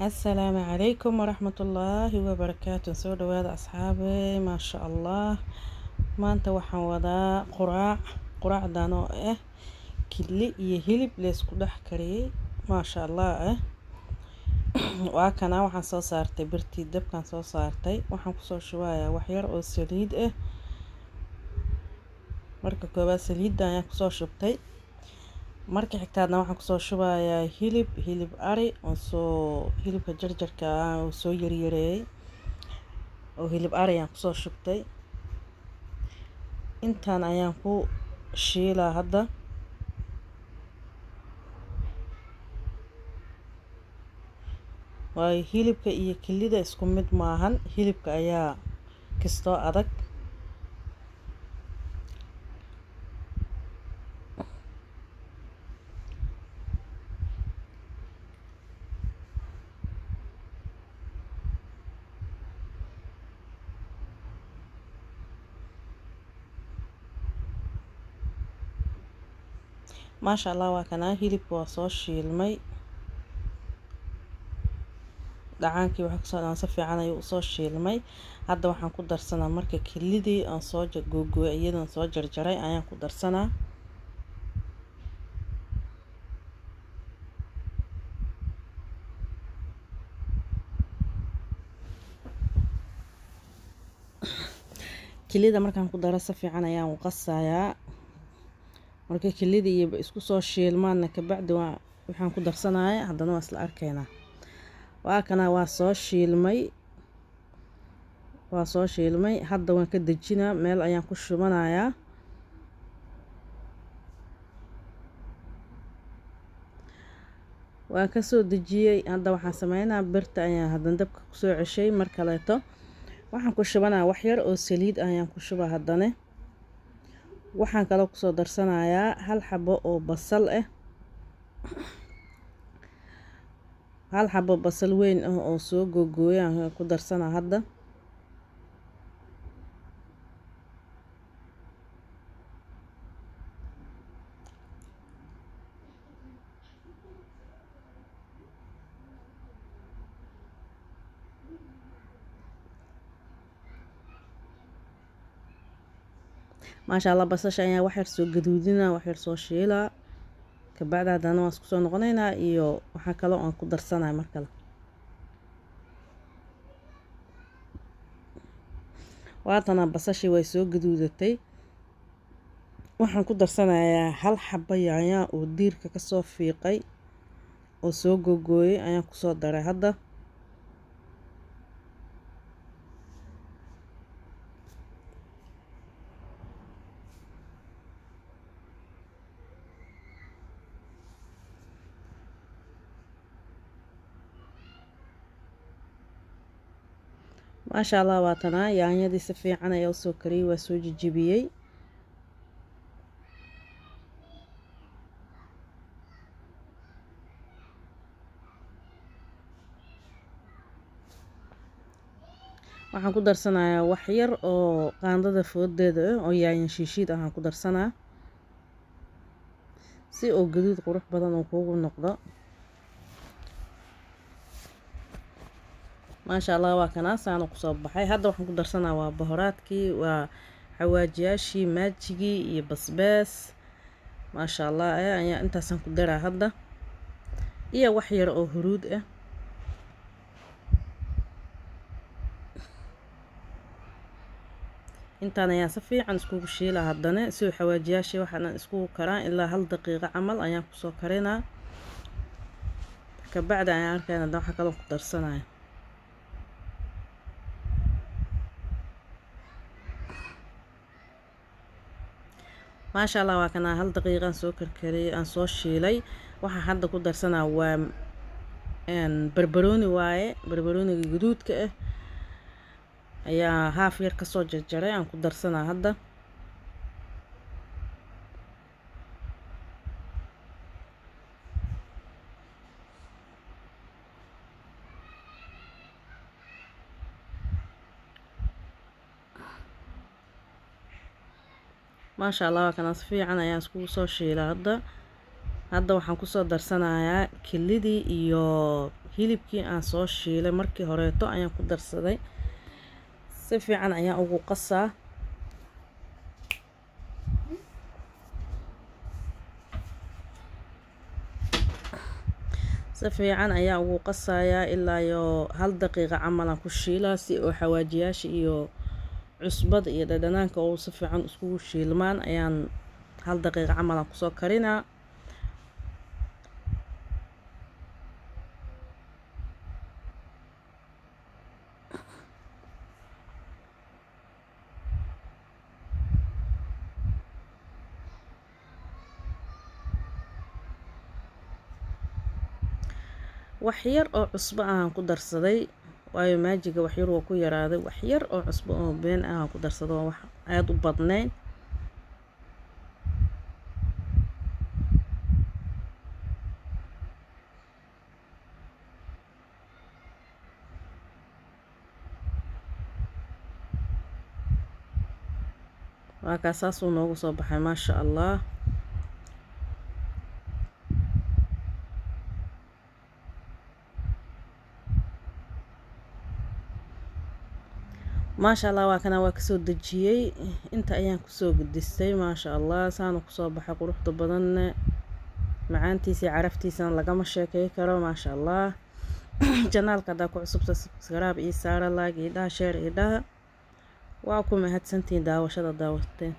Asalaamu calaykum waraxmatullaahi wabarakaatu. Soo dhawaada asxaabe, maasha Allah. Maanta waxaan wadaa quraac, quraacdan oo ah kili iyo hilib laysku dhex kariyey, maasha Allah. Waa kana, waxaan soo saartay birtii, dabkaan soo saartay. Waxaan kusoo shubayaa wax yar oo saliid ah. Marka koowaad saliidda ayaan kusoo shubtay. Marka xigtaadna waxaan kusoo shubayaa hilib, hilib ari oo soo hilibka jarjarka ah oo soo yaryareeyay oo hilib ari ayaan kusoo shubtay. Intaan ayaan ku shiilaa hadda. Waayo hilibka iyo kilida isku mid maahan, hilibka ayaa kastoo adag. Maasha Allah, waa kanaa, hilibka waa soo shiilmay, dhacaankii waxa kusoo dhan si fiican ayuu usoo shiilmay. Hadda waxaan ku darsanaa marka kilidii aan soo googooyay, iyadoon soo jarjaray ayaan ku darsanaa. Kilida markaan ku daro si fiican ayaan u qasayaa. Marka kilida iyo isku soo shiilmaana kabacdi waa waxaan ku darsanaya, haddana waa isla arkaynaa. Waa kana, waa soo shiilmay, waa soo shiilmay. Hadda waan ka dejinaa, meel ayaan ku shubanayaa. Waan kasoo dejiyey. Hadda waxaan sameynaa, birta ayaan haddana dabka kusoo ceshay. Mar kaleeto waxaan ku shubanaa wax yar oo saliid ayaan ku shubaa. Haddana waxaan kaloo kusoo darsanayaa hal xabo oo basal ah, hal xabo basal weyn ah oo soo googooyay aan ku darsanaa hadda. Maasha Allah, basasha ayaa wax yar soo gaduudinaa, wax yar soo shiilaa, kabacdi haddana waan isku soo noqonaynaa iyo waxaa kaloo aan ku darsanaya mar kale. Waatana basashii way soo gaduudatay. Waxaan ku darsanayaa hal xabo yaanyaa oo diirka kasoo fiiqay oo soo googooyay ayaan kusoo daray hadda. Maasha Allah, waatanaa yaanyadii si fiican ayaa usoo kariyey, waa soo jijibiyey. Waxaan ku darsanayaa wax yar oo qaandada foodeeda ah oo yaanyo shiishiid ah aan ku darsanaa, si oo gaduud qurux badan oo kuugu noqdo. Maasha Allah, waa kanaa saanu kusoo baxay. Hadda waxaan ku darsanaa waa bohoraadkii, waa xawaajiyaashii, maajigii iyo basbaas, maasha Allah. Ayaa intaasaan ku daraa hadda iyo wax yar oo huruud ah. Intaan ayaan si fiican iskugu shiilaa haddana, si uu xawaajiyaashii waxaan iskugu karaan. Ilaa hal daqiiqo camal ayaan kusoo karinaa, kabacdi ayaan arkayna hadda waxaa kaloo ku darsanaya. Maasha Allah, waa kanaa, hal daqiiqaan soo karkariyey, aan soo shiilay. Waxaan hadda ku darsanaa waa barbarooni waaye, barbarooniga guduudka ah ayaa haaf yar kasoo jarjaray aan ku darsanaa hadda. Maasha Allah, waa kana, si fiican ayaan iskugu soo shiilay hadda. Hadda waxaan kusoo darsanayaa kilidii iyo Hilibkii aan soo shiilay markii horeeto ayaan ku darsaday. Si fiican ayaan ugu qasaa. Si fiican ayaa ugu qasayaa ilaa iyo 1 daqiiqa camal aan ku shiilaa, si oo xawaajiyaasha iyo cusbada iyo dhadhanaanka oo si fiican iskugu shiilmaan ayaan 1 daqiiqa camal aan kusoo karinaa. Wax yar oo cusbo aan ku darsaday, waayo maajiga wax yar waa ku yaraaday. Wax yar oo cusbo oo been ah aan ku darsaday, oo wax aad u badnayn. Waa kaa, saasuu noogu soo baxay, maasha Allah. Maasha Allah, waa kana, waa kasoo dejiyey, inta ayaan kusoo gudistay. Maasha Allah, saanu kusoo baxay quruxda badanne, macaantiisa iyo caraftiisana lagama sheekey karo, maasha Allah. Channelka haddaa ku cusubta, subscribe ii saara, like ii dhaha, share ii dhaha. Waa ku mahadsantihiin daawashada daawateen.